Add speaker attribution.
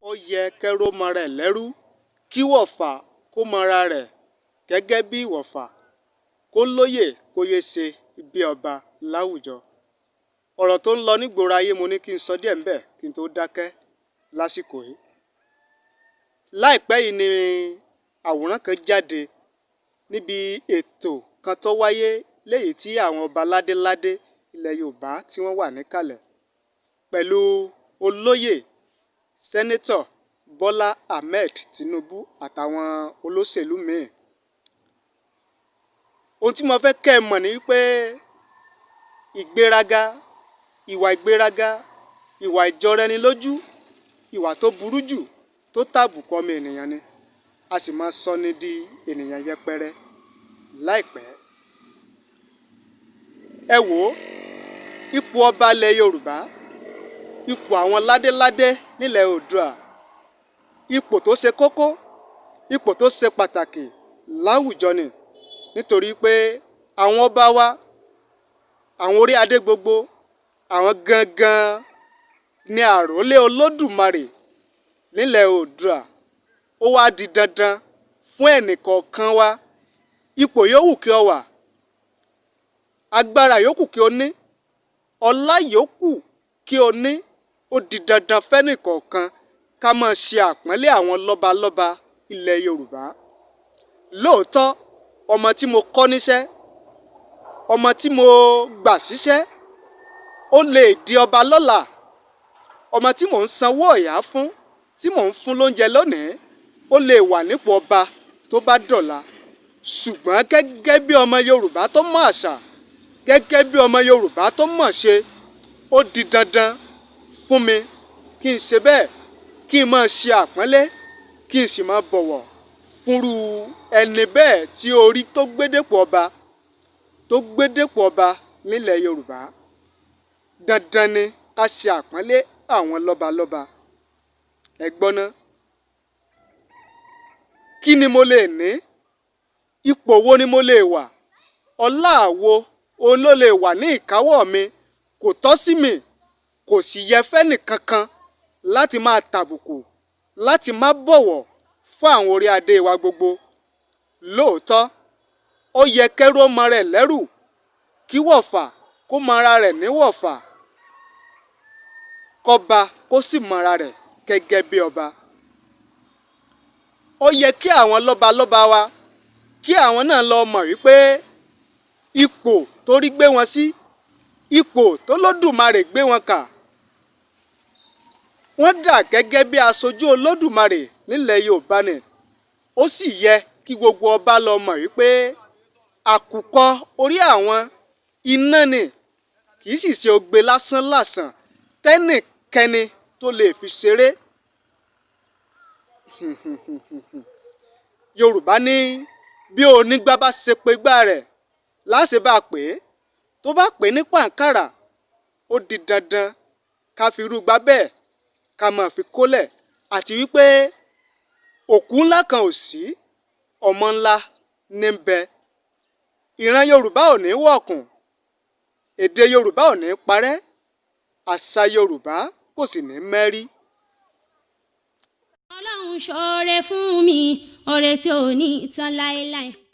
Speaker 1: Ó yẹ kẹ́rú ó mọra ẹ̀ lẹ́rú, kí wọ̀fà kó mọra rẹ̀ gẹ́gẹ́ bí ìwọ̀fà, kó lóye kó yéé ṣe bí ọba láwùjọ. Ọ̀rọ̀ tó ń lọ nígboro ayé, mo ní kí n sọ díẹ̀ ńbẹ̀ kí n tó dákẹ́ lásìkò yìí. Láìpẹ́ yìí ni àwòrán kan jáde níbi ètò kan tó wáyé léyìí tí àwọn ọba ládéládé ilẹ̀ Yorùbá tí wọ́n wà níkàlẹ̀ pẹ̀lú olóyè Senator Bọ́lá Ahmed Tinubu àtàwọn olóṣèlú míì. Ohun tí mo fẹ́ kẹ́ ẹ mọ̀ ni wípé ìgbéraga, ìwà ìgbéraga, ìwà ìjọra-ẹni-lójú, ìwà tó burú jù tó tàbùkù ọmọ ènìyàn ni, a sì máa sọ ní di ènìyàn yẹpẹrẹ láìpẹ́. Ẹ wò ó, ipò ọba ilẹ̀ Yorùbá, ipò àwọn ládéládé nílẹ̀ Oòduà, ipò tó ṣe kókó, ipò tó ṣe pàtàkì láwùjọ ni, nítorí pé àwọn ọba wa, àwọn orí adé gbogbo, àwọn gangan ni àrólé Olódùmarè nílẹ̀ Oòduà. Ó wá di dandan fún ẹnìkọ̀ọ̀kan wa, ipò yòówù kí ọ wà, agbára yòókù kí o ní, ọlá yòókù kí o ní, ó di dandan fẹ́nìkọ̀ọ̀kan ká máa ṣe àpọ́nlé àwọn lọ́balọ́ba ilẹ̀ Yorùbá. Lóòótọ́, ọmọ tí mo kọ́ níṣẹ́, ọmọ tí mo gbà síṣẹ́, ó lè di ọba lọ́la. Ọmọ tí mò ń sanwó ọ̀yà fún, tí mò ń fún lóúnjẹ lónìí, ó lè wà nípò ọba tó bá dọ̀la. Ṣùgbọ́n gẹ́gẹ́ bí ọmọ Yorùbá tó mọ̀ àṣà, gẹ́gẹ́ bí ọmọ Yorùbá tó mọ̀ ṣe, ó di dandan fún mi kí n ṣe bẹ́ẹ̀, kí n máa ṣe àpọ́nlé, kí n sì máa bọ̀wọ̀ fúnrú ẹni bẹ́ẹ̀ tí orí tó gbé dépò ọba, tó gbé dépò ọba nílẹ̀ Yorùbá. Dandan ni ká ṣe àpọ́nlé àwọn lọ́balọ́ba. Ẹ gbọ́ ná, kí ni mo lè ní? Ipò wo ni mo lè wà? Ọlá wo òun ló lè wà ní ìkáwọ́ mi? Kò tọ́ sí mi, kò sì yẹ fẹ́nì kankan láti máa tàbùkù, láti má bọ̀wọ̀ fún àwọn orí adé wa gbogbo. Lóòótọ́, ó yẹ kẹ́rú ó mọra ẹ̀ lẹ́rù, kí wọ̀fà kó mọra rẹ̀ ní wọ̀fà, kọ́ba kó sì mọra rẹ̀ gẹ́gẹ́ bí ọba. Ó yẹ kí àwọn lọ́balọ́ba wa, kí àwọn náà lọ mọ̀ wípé ipò tó rí gbé wọn sí, ipò tó lódùmarè gbé wọn kà, wọ́n dà gẹ́gẹ́ bí aṣojú Olódùmarè nílẹ̀ Yorùbá ni. Ó sì yẹ kí gbogbo ọba lọ mọ̀ wípé àkùkọ orí àwọn iná ni, kì í sì ṣe ogbe lásán làsàn tẹ́nìkẹ́ni tó lè fi ṣeré. Yorùbá ní bí onígbá bá ṣe pé gbá rẹ̀ láṣẹ bá pè é, tó bá pè é ní pàǹkàrà, ó di dandan ká fi irú gbá bẹ́ẹ̀ ká máa fi kólẹ̀, àti wípé òkú ńlá kan ò sí, ọmọ ńlá ní ń bẹ. Ìran Yorùbá ò ní wọ̀kùn, èdè Yorùbá ò ní parẹ́, àṣà Yorùbá kò sì ní mẹ́rí.
Speaker 2: Ọlọ́run ṣoore fún mi, oore tí ò ní tán láéláé.